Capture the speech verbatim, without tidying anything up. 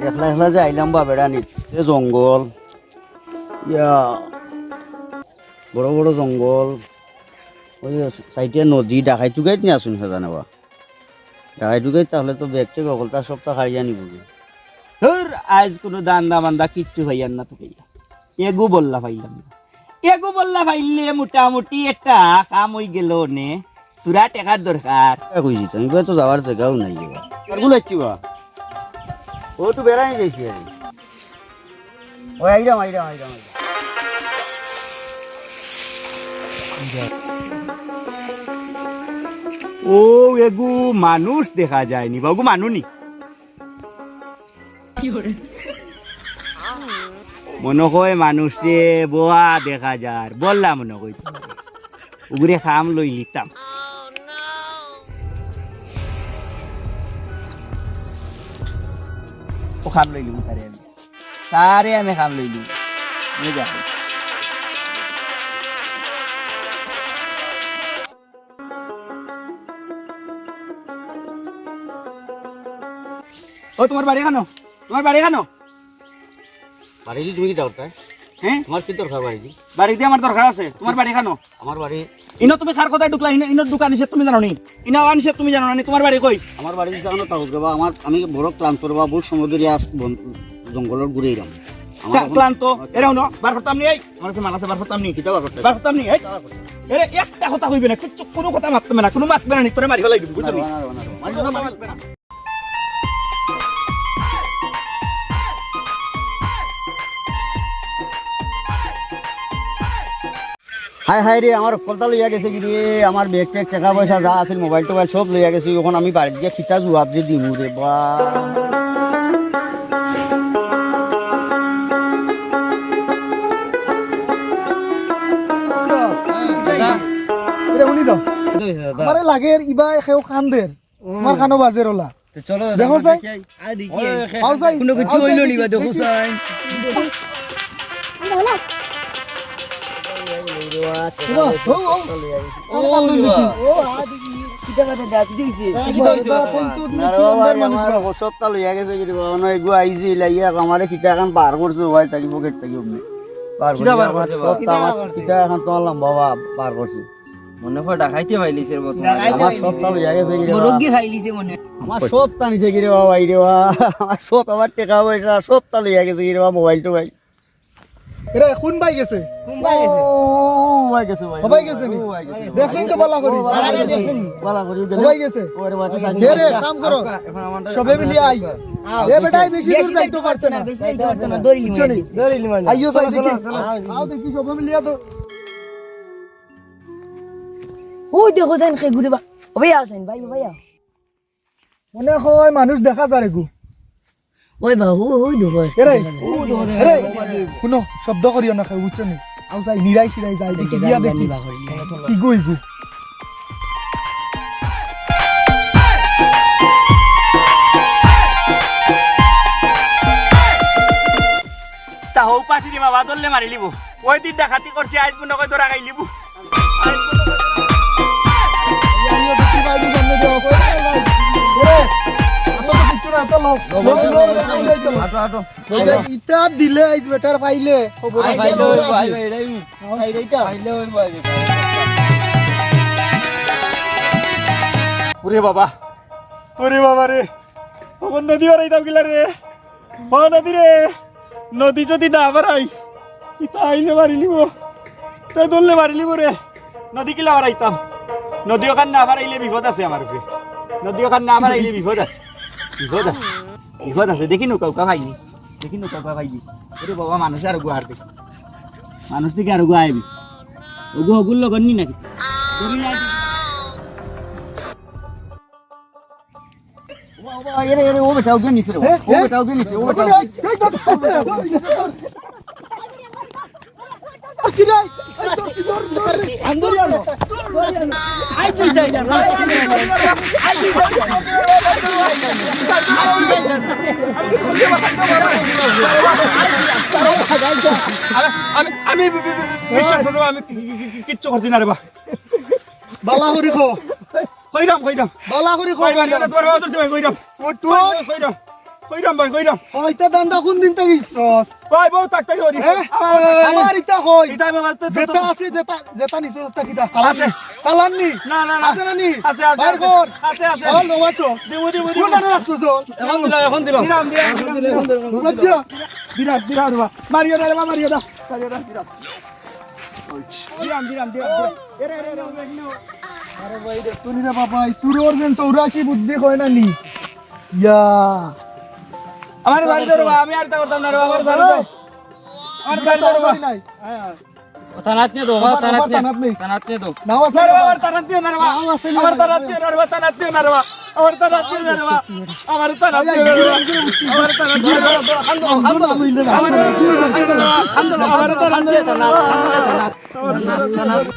একলা একলা যে আইলাম বা বেড়ানিত, এ জঙ্গল, ইয়া, বড় বড় জঙ্গল, ওই সাইডে নদী, ডাকাইত টুকাইত নি আছইন কে জানে বা। ডাকাইত টুকাইত থাকলে তো ব্যাগ ট্যাগ হকলতা সবতা কাড়িয়া নিবো গি। ধুর, আইজ কুনু ধান্দা মান্দা কিচ্ছু পাইয়ার না তো কইয়া। এগু বল্লা পাইলাম না। এগু বল্লা পাইলে মোটামুটি একটা কাম অইগেলো নে। তোরা টেকার দরকার। এ কইছি তো, এবার তো যাওয়ার জাগাও নাই এবার। আর গুলো কি বা? ও তো বেড়াই যাইছি আরে। ও আইরাম, আইরাম, আইরাম, আইরাম। ও, এগু মানুষ দেখা যায়নি বা, ওগু মানুনি। মনো কয় মানুষ রে, বোয়া দেখা যার, বল্লা মনো কয়। উগরে কাম লইলিতাম। ও কাম লইলিমু তারে আমি। তারে আমি কাম লইলিমু। নিয়ে যাও। ও, তোমার বাড়ি কানো? তোমার বাড়ি কানো? বাড়িদি তুমি কিতা করতায়? হ্যাঁ? তোমার কি দরকার বাড়িদি? বাড়িদি আমার দরকার আছে। তোমার বাড়ি কানো? আমার বাড়ি ইনো তুমি কার কথায় ঢুকলা? ইনো, ইনো ঢুকা নিষেধ তুমি জানো নি? ইনো আওয়া নিষেধ তুমি জানো না নি? তোমার বাড়ি কই? আমার বাড়ি দিছে কানো তাও রে বা, আমার, আমি বড় ক্লান্ত রে বা, বহুত সময় ধরি আস বন-, জঙ্গলর ঘুরে এলাম। আমার ক্লা-, এখন ক্লান্ত? আমার এরা হুনো, বার করতাম নি, এই, আমার কাছে মাল আছে, বার করতাম নি? কিতা বার করতে? বার করতাম নি, এই? কিতা বার করতে? এরে, একটা কথা কইবে না, কিচ্ছু, কুনু কথা মাতবে না, কুনু মাতবে না নি, তোরে মারি ফালাই দিমু, বুঝছো নি? না, না, না, না, না, মারি ফালাই দিমু। হায় হায় রে, আমার হকলতা লইয়া গেছে গি রে, আমার ব্যাগ ট্যাগ, টেকা পয়সা যা আছিল, মোবাইল টোবাইল সব লইয়া গেছে। এখন আমি বাড়িত গিয়া কিতা জুয়াব যে দিমু রে বা। এটা শুনি যাও। আমারে লাগের ইবা কেউ কান্দের। আমার কানো বাজের ওলা। তে চলো, দেখো আমরা চাই। দেখি আই। আও চাই, কুনু কিচ্ছু আও চাই অইলো নি দেখি, বা, দেখো দেখি। চাই। ও, ও, ও। ও, ও, দেখি। ও, আ, দেখি। কিতা কথা ডাক দিছে? কিতা হইছে? না রে বাবা, আমার সবতা লইয়া গেছে গি রে বাবা, অনো এগু আইছিল, আইয়া আমারে কিতা এখন বার করছে, ভাই, তাকি পকেট থাকি অমনি। বার কিতা করছে, বার আমার করছে, সবতা বাবা? আমার কিতা এখন তোমার লম্বা বাবা বার করছে। মনে হয় ডাকাইতে পাইলিছে রে বাবা, তোমার। ডাকাইতে আমার পাইলিছে। সবতা লইয়া গেছে গি রে বাবা। বরগি খাইলিছে মনে হয়। আমার সবতা নিছে গি রে বাবা, ভাই রে বাবা। আমার সব, আমার টেকা পয়সা সবতা লইয়া গেছে গি রে বাবা, মোবাইল টোবাইল। এরা কোন ভাই গেছে? কোন ভাই গেছে? ও, ও, ও ভাই গেছে, ভাই। ও ভাই গেছে নি? ও ভাই গেছে। দেখছেন তো বালা করি। ও ভাই গেছে। বালা করি, ও গেছে। ও ভাই গেছে। ওরে বাবা, ঠিক আছে। এ রে, কাম করো। এখন আমার সবে মিলিয়া আই। এ বেটা, বেশি দূর যাইতে পারছে না। বেশি যাইতে পারছে না, দড়ি লিমা। বুঝছো নি? দড়ি লিমা। আইও, চলো, চলো, চলো। চলো। আও দেখি সবে মিলিয়া তো। ওই দেখো যাইন কে ঘুরে বা-, ও ভাই আছেন, ভাই, ও ভাই আ। মনে হয় মানুষ দেখা যার এগু। ওই বা, ও, ওই দেখো। এরে, এরে, শুনো, শব্দ করিও না কেউ, বুঝছো নি? আও যাই, নিরাই সিরাই যাই, দেখি গিয়া দেখি। কিগু, ইগু। তা হউ পাঠি রে বাবা, ধরলে মারি লিবো। ওই দিন ডাকাতি করছে, আইজ মনে কয় ধরা খাইলিবো। আটো, আটো। ইটা দিলে আইজ বেটার পাইলে। খবর আই আছে। পাইলে অইবো, আই পাইলে। আই রে, ইটা। পাইলে অইবো, আই রে। ওরে বাবা, ওরে বাবা রে, অখন নদী পার অইতাম কিলা রে? ও নদী রে, নদী যদি না পার অই, ইতা আইলে মারি লিবো, তে ধরলে মারি লিবো রে। নদী কিলা পার অইতাম? নদী অখান না পার অইলে বিপদ আছে আমার উপরে। নদী অখান না পার অইলে বিপদ আছে, বিপদ আছে, বিপদ আছে। দেখি নৌকা উকা পাইনি, দেখি নৌকা উকা পাইনি। ওরে বাবা, মানুষ আরগু আর দেখি, মানুষ দেখি আরগু আইবি। ওগু হগুর লগর নি নাকি? ধরি না। ওবা, ওবা, এরে, এরে, ও বেটা, ওগু নিছে রে, এ, ও এ, বেটা, ওগু নিছে, ও বেটা। ওরে, এই, এই, ধর, ধর, ধর, ধর। ধরছি, ধর, ধর রে। আন্দর আনো। আই তুই যাই না। আই তুই যাই না। আমি, আমি, আমি বি-, বি-, বি-, বিশ্বাস করো, আমি কি-, কি-, কি-, কি-, কিচ্ছু করছি না রে বা। বালা করি কও। কইরাম, কইরাম। বালা করি কও। ভাই, মারিও না, তোমার বাবা ধরছে ভাই, কইরাম। ও, টুক। কইরাম। কইরাম ভাই, কইরাম। ও, ইতা ধান্দা কোন দিন থাকি শিখছস? ভাই, বউ থাকতে করি। হ্যাঁ? আমার, আমার ইতা কই? ইতা আমি বলতে যেটা আছে, যেটা, যেটা নিছো, ওটা কিতা? চালান নি? আছে। চালান নি? না, না, না। আছে না নি? আছে, আছে, বার আছে। কর। আছে, আছে। বল, ও বাচ্চা। দিমু, দিমু, দিমু। কোনটা রাখছো, চল? এখন দিলাম, এখন দিলাম। দিলাম, দিলাম, দিলাম, দিলাম, দিলাম। বুঝছো? দিলাম, দিলাম রে বা। মারিও না রে বা, মারিও না। মারিও না, দিলাম। দিলাম, দিলাম, দিলাম, দিলাম। এরে, এরে, এরে, এরে, এরে। আরে ভাই, দেখছো নি রে বাবা, এই চুরর যেন চৌরাশি বুদ্ধি কয় না নি? ইয়া। আমার বাড়ি ধরো বা, আমি আর তা করতাম না রে বা, আমার বাড়ি ধরো। আমার বাড়ি ধরো বা। নাই। ও থানাত নিয়ে দো, আমার আমার থানাত নিয়ে। থানাত নেই। থানাত নিয়ে দো। নাও আছে না রে বা, আমার থানাত নিয়ে না রে বা। নাও আছে না আমার রে বা। থানাত নিয়ে না রে বা, থানাত নিয়ে না রে বা। আমার থানাত নিয়ে না রে বা। আমার থানাত নিয়ে না রে বা। আমার থানাত নিয়ে না রে বা। আমার থানাত নিয়ে না রে বা। আমার থানাত নিয়ে না রে বা।